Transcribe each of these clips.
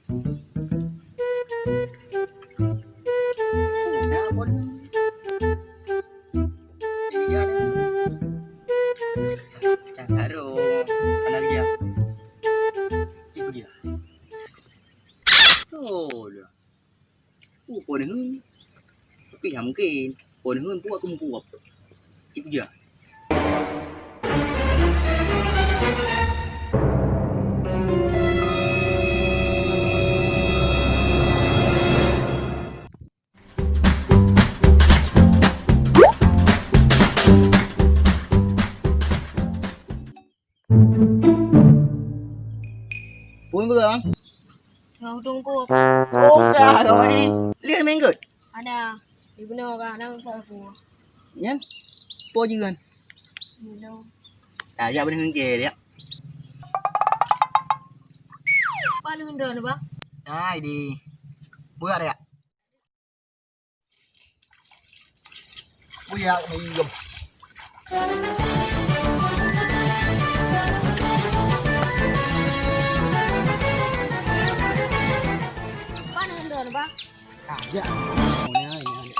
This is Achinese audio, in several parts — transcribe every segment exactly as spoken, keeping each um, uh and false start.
Nah, apa ni? Iya, ni. Cakap dong, kenal dia. Itu dia. So, dia. Peue phôn hon? Tapi hana mungken. Phôn hon peue aku meukuap. Cit jak. Peue beurang? Ngon udong ku. Oh, ka kawai. Lé minggu. Ada. Di benoe ka nang ka ku. Nyan. Po jiran. Minum. Tajak beuneuh ngeungke, ya. Paneuk droeneuh, Bang? Hai, di. Buat ya. Buya ngiyeum. Paneuk droeneuh, Bang? Ah, ya. Oh, ya, ya, ya.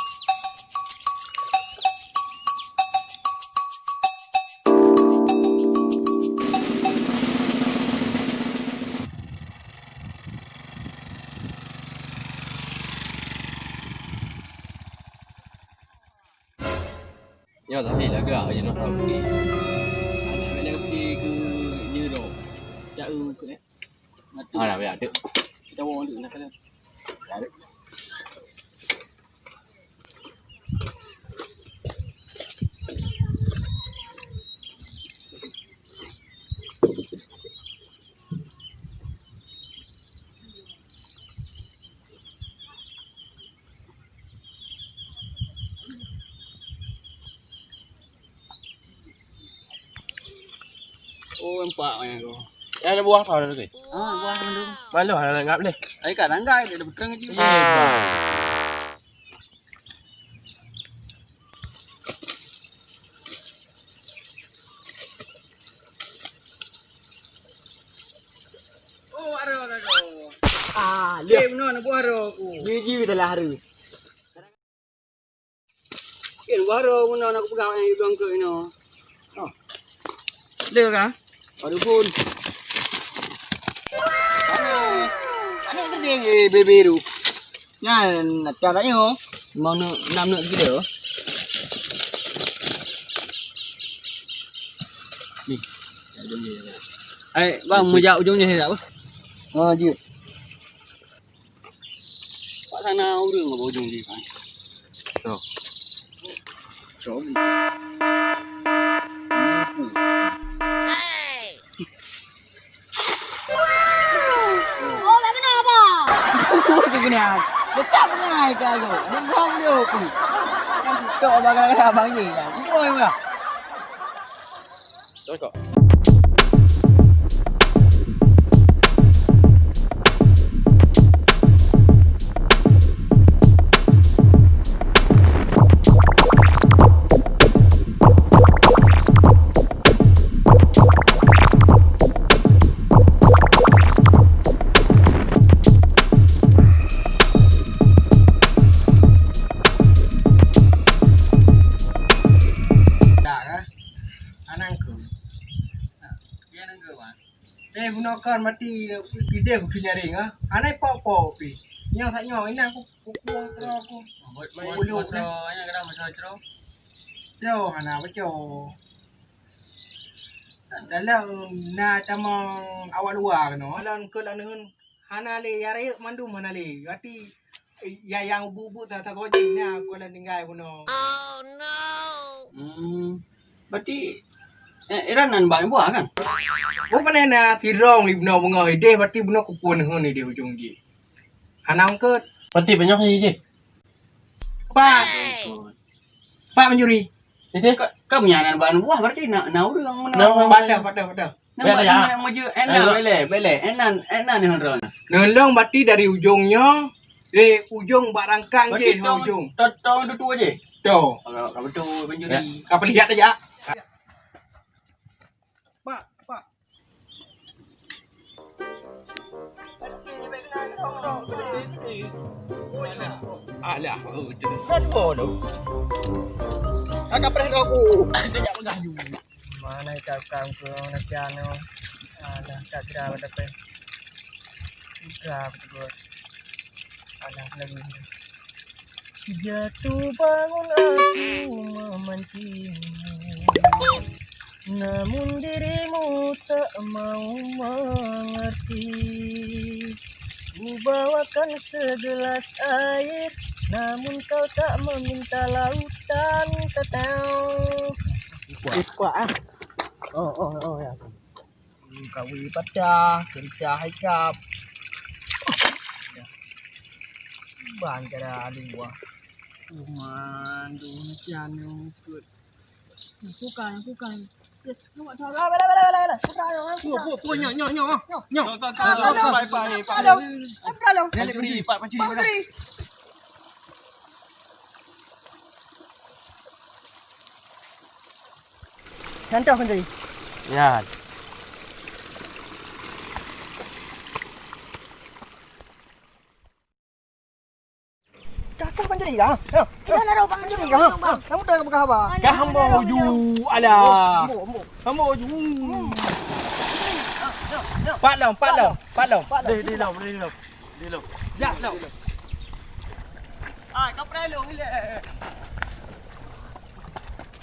Nyoe lahé lagak je noh Audi. Anak lelaki keu nyuruh. Cak eu keu, eh. Mati. Ah, nak berak tu. Kita bawa tu nak kena. Oh, nampak manyang tu. Yang ada buah tau dah tu. Ah, buah tu. Malu hana ngap leh. Ai kat tangga dia dah petrang je. Oh, ada, ada, ada. Ah, leh. Eh, benar, nak buah roh aku. Jiji telah hari. Kan baru guna nak pegang yang hidung ke ino. Oh. Le ka? Aduh pun. Aduh, aduh gede beberu. Nyan nak tak nyo. Mau nak enam nak gede. Ni. Hai, bang, mujak ujung ni tak apa? Oh, jeuet. Pak sana ureueng bak ujong jih, Pak. Toh. Cok. Oh, bagaimana, Abang? Oh, bagaimana? Tetap benar, Kak. Abang belum. Kau bakal abang ni. Itu memang. Cocok. Dah, eh? Anang ku. Nah, dia nang ku, Wan. Eh, bunoe kon mati, pideh kutu nyaring, ah. Hana ipok-pok pi. Nyoe sak nyoe, inang ku, ku, ku, ku, ku. Buet main bulu, foto, nah. Nya kadang foto cero. Cero, hana baco. Dalam na tamong awak luwa keunoe. Dalam keu laneun hana lé, ya rayeuk mandum hana lé. Berarti ya nyang ubu-ubu sa-, sagoe jih na, ku lam tinggai bunoe. Hmm. Berarti, eh, Iran nan bak buah kan? Oh, pane na tirong di bunoe beungoh ideh, berarti bunoe kupeue neuheun ideh ujong jih. Hana eungkot. Berarti banyak ni jih. Pak. Pak mencuri. Ideh. Ka, ka punya nan bak buah, berarti na, na ureueng meunan. Na ureueng. Padah, padah, padah. Nampak ya, ya. Nampak muju, enak, ayo. Bele, bele, enak, enak ni hondro. Neulong berarti dari ujong nyoe, eh, ujong bak rangkang je, berarti tong, ujong. Tong, tong tu tu je. Tu. Kalau, kalau betul, pencuri. Ya. Kau lihat aja. Pak, Pak. Alah, oh, tu. Kan boh tu. Kakak preh aku. Kejap pegang you. Mana ikam-ikam keu aneuk kian nyoe? Alah, ka gra bak dapé. Gra beutôi. Alah, lagi. Jatuh bangun aku memancingmu, namun dirimu tak mau mengerti. Kubawakan segelas air, namun kau tak meminta lautan. Tetew. Kuat, kuat, ah. Oh, oh, oh, ya. Kawi patah, kentah ikap. Ban cara luwa. Kuman tu macam ni. Bukan, bukan. Puh, puh, puh, nyoh, nyoh, nyoh, nyoh. Nyoh. Pai, pai, pai. Pancuri, Pak, pancuri. Pancuri. Nyan toh pancuri. Nyan. Kakak pancuri kah? Hah? Hah? Dah naruh bang. Pancuri kah? Hah? Bang. Hah? Kamu dah buka haba? Mana? Kah hamba uju, alah. Ambo, ambo. Hamba uju. Hmm. Ah, dah, dah. Pat lom, pat lom, pat lom. Pat lom. Deh, deh, lom, deh, lom. Deh, lom. Dah, lom. Ah, kau pernah lom, ilek.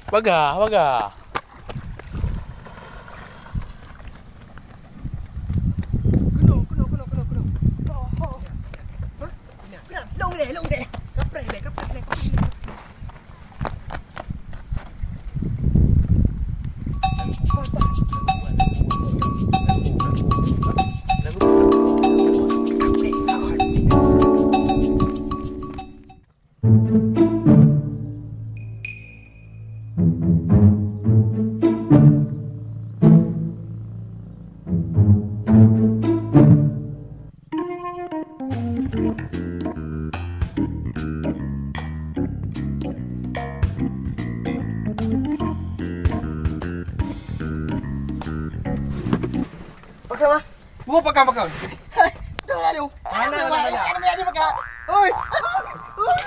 Bagah, bagah. Keunoe, keunoe, keunoe, keunoe, keunoe. Oh, oh. Hah? Keunoe. Lôn deh, lôn deh. Kapreh deh, kapreh deh, kapreh deh. Pakai, Mak. Gua pakai, pakai. Hai, dah lalu. Mana, mana, mana? Kan dia pakai. Oi. Oi.